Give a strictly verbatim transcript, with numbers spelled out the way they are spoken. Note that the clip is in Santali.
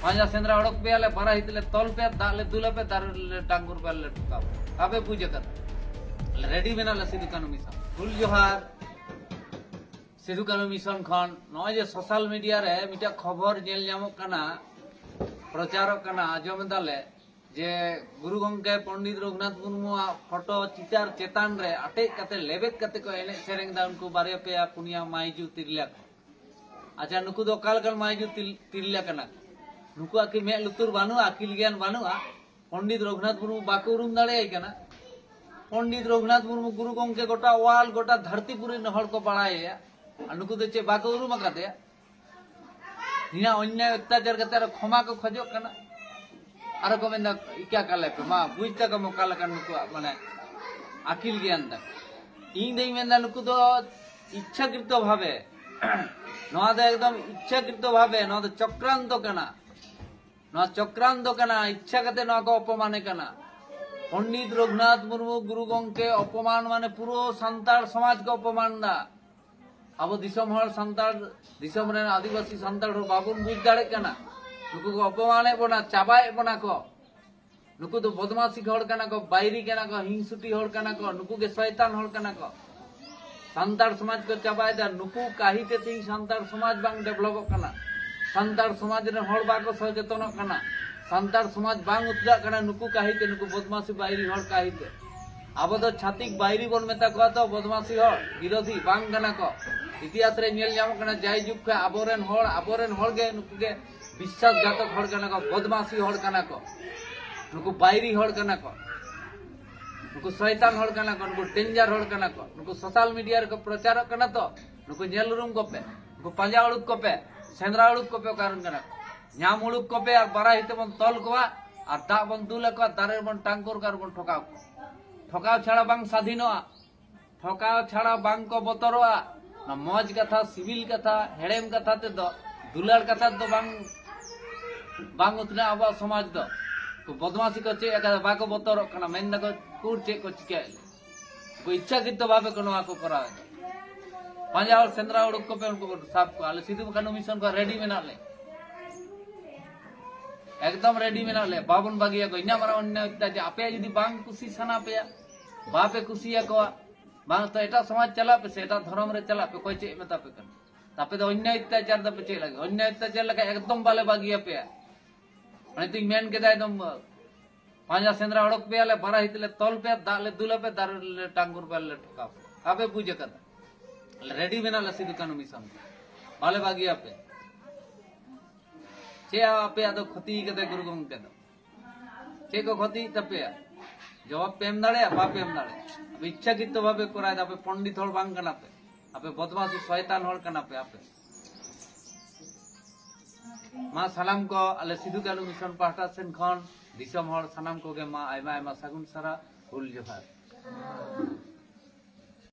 ᱯᱟᱸᱡᱟ ᱥᱮᱸᱫᱽᱨᱟ ᱚᱰᱚᱠ ᱯᱮᱭᱟᱞᱮ, ᱵᱟᱨᱟ ᱦᱤᱛ ᱞᱮ ᱛᱚᱞ ᱯᱮᱭᱟ, ᱫᱟᱜ ᱞᱮ ᱫᱩᱞ ᱟᱯᱮ, ᱫᱟᱨᱮ ᱞᱮ ᱴᱟᱝᱜᱩᱨ ᱯᱮᱭᱟ, ᱞᱮ ᱴᱷᱚᱠᱟᱣ ᱯᱮᱭᱟ᱾ ᱟᱯᱮ ᱵᱩᱡᱽ ᱟᱠᱟᱫᱟ, ᱟᱞᱮ ᱨᱮᱰᱤ ᱢᱮᱱᱟᱜ ᱞᱮ ᱥᱤᱫᱩ ᱠᱟᱹᱱᱦᱩ ᱢᱤᱥᱚᱱ᱾ ᱦᱩᱞ ᱡᱚᱦᱟᱨ᱾ ᱥᱤᱫᱩ ᱠᱟᱹᱱᱦᱩ ᱢᱤᱥᱚᱱ ᱠᱷᱚᱱ ᱱᱚᱜᱼᱚᱭ ᱡᱮ ᱥᱳᱥᱟᱞ ᱢᱤᱰᱤᱭᱟ ᱨᱮ ᱢᱤᱫᱴᱟᱝ ᱠᱷᱚᱵᱚᱨ ᱧᱮᱞ ᱧᱟᱢᱚᱜ ᱠᱟᱱᱟ, ᱯᱨᱚᱪᱟᱨᱚᱜ ᱠᱟᱱᱟ, ᱟᱸᱡᱚᱢ ᱮᱫᱟᱞᱮ ᱡᱮ ᱜᱩᱨᱩ ᱜᱚᱢᱠᱮ ᱯᱚᱱᱰᱤᱛ ᱨᱚᱜᱷᱩᱱᱟᱛᱷ ᱢᱩᱨᱢᱩᱣᱟᱜ ᱯᱷᱳᱴᱳ ᱪᱤᱛᱟᱨ ᱪᱮᱛᱟᱱ ᱨᱮ ᱟᱴᱮᱡ ᱠᱟᱛᱮ ᱞᱮᱵᱮᱫ ᱠᱟᱛᱮ ᱠᱚ ᱮᱱᱮᱡ ᱥᱮᱨᱮᱧ ᱮᱫᱟ ᱩᱱᱠᱩ ᱵᱟᱨᱭᱟ ᱯᱮᱭᱟ ᱯᱩᱱᱭᱟ ᱢᱟᱹᱭᱡᱩ ᱛᱤᱨᱞᱟᱹ ᱠᱚ᱾ ᱟᱪᱪᱷᱟ, ᱱᱩᱠᱩ ᱫᱚ ᱚᱠᱟ ᱞᱮᱠᱟᱱ ᱢᱟᱹᱭᱡᱩ ᱛᱤᱨ-, ᱛᱤᱨᱞᱟᱹ ᱠᱟᱱᱟ ᱠᱚ? ᱱᱩᱠᱩᱣᱟᱜ ᱠᱤ ᱢᱮᱫ ᱞᱩᱛᱩᱨ ᱵᱟᱹᱱᱩᱜᱼᱟ, ᱟᱹᱠᱤᱞ ᱜᱮᱭᱟᱱ ᱵᱟᱹᱱᱩᱜᱼᱟ? ᱯᱚᱱᱰᱤᱛ ᱨᱚᱜᱷᱩᱱᱟᱛᱷ ᱢᱩᱨᱢᱩ ᱵᱟᱠᱚ ᱩᱨᱩᱢ ᱫᱟᱲᱮᱭᱟᱭ ᱠᱟᱱᱟ᱾ ᱯᱚᱱᱰᱤᱛ ᱨᱚᱜᱷᱩᱱᱟᱛᱷ ᱢᱩᱨᱢᱩ ᱜᱩᱨᱩ ᱜᱚᱢᱠᱮ ᱜᱚᱴᱟ ᱣᱟᱨᱞᱰ, ᱜᱚᱴᱟ ᱫᱷᱟᱹᱨᱛᱤ ᱯᱩᱨᱤ ᱨᱮᱱ ᱦᱚᱲ ᱠᱚ ᱵᱟᱲᱟᱭᱮᱭᱟ, ᱟᱨ ᱱᱩᱠᱩ ᱫᱚ ᱪᱮᱫ ᱵᱟᱠᱚ ᱩᱨᱩᱢ ᱟᱠᱟᱫᱮᱭᱟ? ᱱᱤᱭᱟᱹ ᱚᱱᱱᱭᱟᱭ ᱚᱛᱛᱟᱪᱟᱨ ᱠᱟᱛᱮ ᱟᱨᱚ ᱠᱷᱚᱢᱟ ᱠᱚ ᱠᱷᱚᱡᱚᱜ ᱠᱟᱱᱟ᱾ ᱟᱨᱚ ᱠᱚ ᱢᱮᱱᱫᱟ, ᱤᱠᱟ ᱠᱟᱞᱮ ᱯᱮ, ᱢᱟ ᱵᱩᱡᱽ ᱛᱟᱠᱚ ᱚᱠᱟ ᱞᱮᱠᱟᱱ ᱱᱩᱠᱩᱣᱟᱜ ᱢᱟᱱᱮ ᱟᱹᱠᱤᱞ ᱜᱮᱭᱟᱱ ᱛᱟᱠᱚ᱾ ᱤᱧ ᱫᱚᱧ ᱢᱮᱱᱫᱟ ᱱᱩᱠᱩ ᱫᱚ ᱤᱪᱪᱷᱟᱠᱨᱤᱛᱚ ᱵᱷᱟᱵᱮ, ᱱᱚᱣᱟ ᱫᱚ ᱮᱠᱫᱚᱢ ᱤᱪᱪᱷᱟᱠᱨᱤᱛᱚ ᱵᱷᱟᱵᱮ, ᱱᱚᱣᱟ ᱫᱚ ᱪᱚᱠᱨᱟᱱᱛᱚ ᱠᱟᱱᱟ᱾ ᱱᱚᱣᱟ ᱪᱚᱠᱨᱟᱱᱛᱚ ᱠᱟᱱᱟ, ᱤᱪᱪᱷᱟ ᱠᱟᱛᱮ ᱱᱚᱣᱟ ᱠᱚ ᱚᱯᱚᱢᱟᱱᱮ ᱠᱟᱱᱟ᱾ ᱯᱚᱱᱰᱤᱛ ᱨᱚᱜᱷᱩᱱᱟᱛᱷ ᱢᱩᱨᱢᱩ ᱜᱩᱨᱩ ᱜᱚᱢᱠᱮ ᱚᱯᱚᱢᱟᱱ ᱢᱟᱱᱮ ᱯᱩᱨᱟᱹ ᱥᱟᱱᱛᱟᱲ ᱥᱚᱢᱟᱡᱽ ᱠᱚ ᱚᱯᱚᱢᱟᱱ ᱫᱟ᱾ ᱟᱵᱚ ᱫᱤᱥᱚᱢ ᱦᱚᱲ ᱥᱟᱱᱛᱟᱲ, ᱫᱤᱥᱚᱢ ᱨᱮᱱ ᱟᱹᱫᱤᱵᱟᱹᱥᱤ ᱥᱟᱱᱛᱟᱲ ᱦᱚᱲ ᱵᱟᱵᱚᱱ ᱵᱩᱡᱽ ᱫᱟᱲᱮᱜ ᱠᱟᱱᱟ᱾ ᱱᱩᱠᱩ ᱠᱚ ᱚᱯᱚᱢᱟᱱᱮᱫ ᱵᱚᱱᱟ, ᱪᱟᱵᱟᱭᱮᱫ ᱵᱚᱱᱟ ᱠᱚ᱾ ᱱᱩᱠᱩ ᱫᱚ ᱵᱚᱫᱢᱟᱥᱤ ᱦᱚᱲ ᱠᱟᱱᱟ ᱠᱚ, ᱵᱟᱭᱨᱤ ᱠᱟᱱᱟ ᱠᱚ, ᱦᱤᱝᱥᱩᱴᱤ ᱦᱚᱲ ᱠᱟᱱᱟ ᱠᱚ, ᱱᱩᱠᱩ ᱜᱮ ᱥᱚᱭᱛᱟᱱ ᱦᱚᱲ ᱠᱟᱱᱟ ᱠᱚ᱾ ᱥᱟᱱᱛᱟᱲ ᱥᱚᱢᱟᱡᱽ ᱠᱚ ᱪᱟᱵᱟᱭᱮᱫᱟ᱾ ᱱᱩᱠᱩ ᱠᱟᱹᱦᱤᱛᱮ ᱛᱮᱦᱮᱧ ᱥᱟᱱᱛᱟᱲ ᱥᱚᱢᱟᱡᱽ ᱵᱟᱝ ᱰᱮᱵᱷᱞᱚᱯᱚᱜ ᱠᱟᱱᱟ᱾ ᱥᱟᱱᱛᱟᱲ ᱥᱚᱢᱟᱡᱽ ᱨᱮᱱ ᱦᱚᱲ ᱵᱟᱠᱚ ᱥᱚᱪᱮᱛᱚᱱᱚᱜ ᱠᱟᱱᱟ᱾ ᱥᱟᱱᱛᱟᱲ ᱥᱚᱢᱟᱡᱽ ᱵᱟᱝ ᱩᱛᱱᱟᱹᱜ ᱠᱟᱱᱟ ᱱᱩᱠᱩ ᱠᱟᱹᱦᱤᱛᱮ, ᱱᱩᱠᱩ ᱵᱚᱫᱢᱟᱥᱤ ᱵᱟᱭᱨᱤ ᱦᱚᱲ ᱠᱟᱹᱦᱤᱛᱮ᱾ ᱟᱵᱚ ᱫᱚ ᱪᱷᱟᱹᱛᱤᱠ ᱵᱟᱭᱨᱤ ᱵᱚᱱ ᱢᱮᱛᱟ ᱠᱚᱣᱟ ᱛᱚ, ᱵᱚᱫᱢᱟᱥᱤ ᱦᱚᱲ, ᱵᱤᱨᱳᱫᱷᱤ ᱵᱟᱝ ᱠᱟᱱᱟ ᱠᱚ᱾ ᱤᱛᱤᱦᱟᱥ ᱨᱮ ᱧᱮᱞ ᱧᱟᱢᱚᱜ ᱠᱟᱱᱟ, ᱡᱟᱭ ᱡᱩᱜᱽ ᱠᱷᱚᱱ ᱟᱵᱚᱨᱮᱱ ᱦᱚᱲ, ᱟᱵᱚᱨᱮᱱ ᱦᱚᱲ ᱜᱮ ᱱᱩᱠᱩ ᱜᱮ ᱵᱤᱥᱥᱟᱥᱜᱷᱟᱛᱚᱠ ᱦᱚᱲ ᱠᱟᱱᱟ ᱠᱚ, ᱵᱚᱫᱢᱟᱥᱤ ᱦᱚᱲ ᱠᱟᱱᱟ ᱠᱚ, ᱱᱩᱠᱩ ᱵᱟᱭᱨᱤ ᱦᱚᱲ ᱠᱟᱱᱟ ᱠᱚ, ᱱᱩᱠᱩ ᱥᱚᱭᱛᱟᱱ ᱦᱚᱲ ᱠᱟᱱᱟ ᱠᱚ, ᱱᱩᱠᱩ ᱰᱮᱧᱡᱟᱨ ᱦᱚᱲ ᱠᱟᱱᱟ ᱠᱚ, ᱱᱩᱠᱩ ᱥᱳᱥᱟᱞ ᱢᱤᱰᱤᱭᱟ ᱨᱮᱠᱚ ᱯᱨᱚᱪᱟᱨᱚᱜ ᱠᱟᱱᱟ ᱛᱚ, ᱱᱩᱠᱩ ᱧᱮᱞ ᱩᱨᱩᱢ ᱠᱚᱯᱮ, ᱱᱩᱠᱩ ᱯᱟᱸᱡᱟ ᱩᱰᱩᱠ ᱠᱚᱯᱮ, ᱥᱮᱸᱫᱽᱨᱟ ᱩᱰᱩᱠ ᱠᱚᱯᱮ, ᱚᱠᱟ ᱨᱮᱱ ᱠᱟᱱᱟ ᱠᱚ? ᱧᱟᱢ ᱩᱰᱩᱠ ᱠᱚᱯᱮ ᱟᱨ ᱵᱟᱨᱟ ᱦᱤᱛᱮ ᱵᱚᱱ ᱛᱚᱞ ᱠᱚᱣᱟ ᱟᱨ ᱫᱟᱜ ᱵᱚᱱ ᱫᱩᱞ ᱟᱠᱚᱣᱟ, ᱫᱟᱨᱮ ᱨᱮᱵᱚᱱ ᱴᱟᱝᱜᱩᱨ ᱠᱚᱣᱟ ᱟᱨ ᱵᱚᱱ ᱴᱷᱚᱠᱟᱣ ᱠᱚᱣᱟ᱾ ᱴᱷᱚᱠᱟᱣ ᱪᱷᱟᱲᱟ ᱵᱟᱝ ᱥᱟᱫᱷᱤᱱᱚᱜᱼᱟ᱾ ᱴᱷᱚᱠᱟᱣ ᱪᱷᱟᱲᱟ ᱵᱟᱝ ᱠᱚ ᱵᱚᱛᱚᱨᱚᱜᱼᱟ᱾ ᱚᱱᱟ ᱢᱚᱡᱽ ᱠᱟᱛᱷᱟ, ᱥᱤᱵᱤᱞ ᱠᱟᱛᱷᱟ, ᱦᱮᱲᱮᱢ ᱠᱟᱛᱷᱟ ᱛᱮᱫᱚ, ᱫᱩᱞᱟᱹᱲ ᱠᱟᱛᱷᱟ ᱛᱮᱫᱚ ᱵᱟᱝ, ᱵᱟᱝ ᱩᱛᱱᱟᱹᱜᱼᱟ ᱟᱵᱚᱣᱟᱜ ᱥᱚᱢᱟᱡᱽ ᱫᱚ᱾ ᱩᱱᱠᱩ ᱵᱚᱫᱢᱟᱥᱤ ᱠᱚ ᱪᱮᱫ ᱟᱠᱟᱫᱟ, ᱵᱟᱠᱚ ᱵᱚᱛᱚᱨᱚᱜ ᱠᱟᱱᱟ, ᱢᱮᱱ ᱫᱟᱠᱚ, "ᱩᱠᱩᱨ ᱪᱮᱫ ᱠᱚ ᱪᱤᱠᱟᱹᱭᱮᱫ ᱞᱮ?" ᱩᱱᱠᱩ ᱤᱪᱪᱷᱟᱠᱨᱤᱛᱚ ᱵᱷᱟᱵᱮ ᱠᱚ ᱱᱚᱣᱟ ᱠᱚ ᱠᱚᱨᱟᱣ ᱮᱫᱟ᱾ ᱯᱟᱸᱡᱟ ᱦᱚᱲ ᱥᱮᱸᱫᱽᱨᱟ ᱩᱰᱩᱠ ᱠᱚᱯᱮ, ᱩᱱᱠᱩ ᱠᱚ ᱥᱟᱵ ᱠᱚᱣᱟ᱾ ᱟᱞᱮ ᱥᱤᱫᱩ ᱠᱟᱹᱱᱦᱩ ᱢᱤᱥᱚᱱ ᱠᱷᱚᱱ ᱨᱮᱰᱤ ᱢᱮᱱᱟᱜ ᱞᱮ᱾ ᱮᱠᱫᱚᱢ ᱨᱮᱰᱤ ᱢᱮᱱᱟᱜ ᱞᱮᱭᱟ, ᱵᱟᱵᱚᱱ ᱵᱟᱹᱜᱤᱭᱟᱠᱚᱣᱟ᱾ ᱤᱱᱟᱹ ᱢᱟᱨᱟᱝ ᱚᱱᱱᱟᱭ ᱚᱛᱛᱟᱪᱟᱨ, ᱟᱯᱮᱭᱟᱜ ᱡᱩᱫᱤ ᱵᱟᱝ ᱠᱩᱥᱤ ᱥᱟᱱᱟ ᱯᱮᱭᱟ, ᱵᱟᱯᱮ ᱠᱩᱥᱤᱭᱟᱠᱚᱣᱟ, ᱵᱟᱝ ᱛᱚ ᱮᱴᱟᱜ ᱥᱚᱢᱟᱡᱽ ᱪᱟᱞᱟᱜ ᱯᱮ ᱥᱮ, ᱮᱴᱟᱜ ᱫᱷᱚᱨᱚᱢ ᱨᱮ ᱪᱟᱞᱟᱜ ᱯᱮ, ᱚᱠᱚᱭ ᱪᱮᱫ ᱮ ᱢᱮᱛᱟ ᱯᱮ ᱠᱟᱱᱟ᱾ ᱟᱯᱮ ᱫᱚ ᱚᱱᱱᱟᱭ ᱚᱛᱛᱟᱪᱟᱨ ᱫᱚᱯᱮ ᱪᱮᱫ ᱞᱟᱹᱜᱤᱫ? ᱚᱱᱱᱟᱭ ᱚᱛᱛᱟᱪᱟᱨ ᱞᱮᱠᱟ ᱮᱠᱫᱚᱢ ᱵᱟᱞᱮ ᱵᱟᱹᱜᱤᱭᱟᱯᱮᱭᱟ᱾ ᱚᱱᱮ ᱛᱩᱧ ᱢᱮᱱ ᱠᱮᱫᱟ, ᱮᱠᱫᱚᱢ ᱯᱟᱸᱡᱟ ᱥᱮᱸᱫᱽᱨᱟ ᱚᱰᱚᱠ ᱯᱮᱭᱟᱞᱮ, ᱵᱟᱨᱟᱦᱤ ᱛᱮᱞᱮ ᱛᱚᱞ ᱯᱮᱭᱟ, ᱫᱟᱜ ᱞᱮ ᱫᱩᱞ ᱟᱯᱮ, ᱫᱟᱨᱮ ᱞᱮ ᱴᱟᱝᱜᱩᱨ ᱯᱮᱭᱟ, ᱞᱮ ᱴᱷᱚᱠᱟᱣ ᱯᱮᱭᱟ᱾ ᱟᱯᱮ ᱵᱩᱡᱽ ᱟᱠᱟᱫᱟ, ᱟᱞᱮ ᱨᱮᱰᱤ ᱢᱮᱱᱟᱜ ᱞᱮ ᱥᱤᱫᱩ ᱠᱟᱹᱱᱩ ᱢᱤᱥᱚᱱ ᱛᱮ, ᱵᱟᱞᱮ ᱵᱟᱹᱜᱤᱭᱟᱯᱮ᱾ ᱪᱮᱫ ᱟᱯᱮᱭᱟᱜ ᱫᱚ ᱠᱷᱚᱛᱤ ᱠᱟᱫᱟᱭ ᱜᱩᱨᱩ ᱜᱚᱢᱠᱮ ᱫᱚ? ᱪᱮᱫ ᱠᱚ ᱠᱷᱚᱛᱤᱭᱮᱫ ᱛᱟᱯᱮᱭᱟ? ᱡᱚᱵᱟᱵ ᱯᱮ ᱮᱢ ᱫᱟᱲᱮᱭᱟᱜᱼᱟ? ᱵᱟᱯᱮ ᱮᱢ ᱫᱟᱲᱮᱭᱟᱜᱼᱟ᱾ ᱟᱯᱮ ᱤᱪᱪᱷᱟᱠᱨᱤᱛᱚ ᱵᱷᱟᱵᱮ ᱠᱚᱨᱟᱣ ᱫᱟ, ᱟᱯᱮ ᱯᱚᱱᱰᱤᱛ ᱦᱚᱲ ᱵᱟᱝ ᱠᱟᱱᱟ ᱯᱮ, ᱟᱯᱮ ᱵᱚᱫᱢᱟᱥᱤ ᱥᱚᱭᱛᱟᱱ ᱦᱚᱲ ᱠᱟᱱᱟ ᱯᱮ ᱟᱯᱮ᱾ ᱢᱟ ᱥᱟᱱᱟᱢ ᱠᱚ ᱟᱞᱮ ᱥᱤᱫᱩ ᱠᱟᱹᱱᱩ ᱢᱤᱥᱚᱱ ᱯᱟᱦᱴᱟ ᱥᱮᱱ ᱠᱷᱚᱱ ᱫᱤᱥᱚᱢ ᱦᱚᱲ ᱥᱟᱱᱟᱢ ᱠᱚᱜᱮ ᱢᱟ ᱟᱭᱢᱟ ᱟᱭᱢᱟ ᱥᱟᱹᱜᱩᱱ ᱥᱟᱨᱦᱟᱣ, ᱦᱩᱞ ᱡᱚᱦᱟᱨ᱾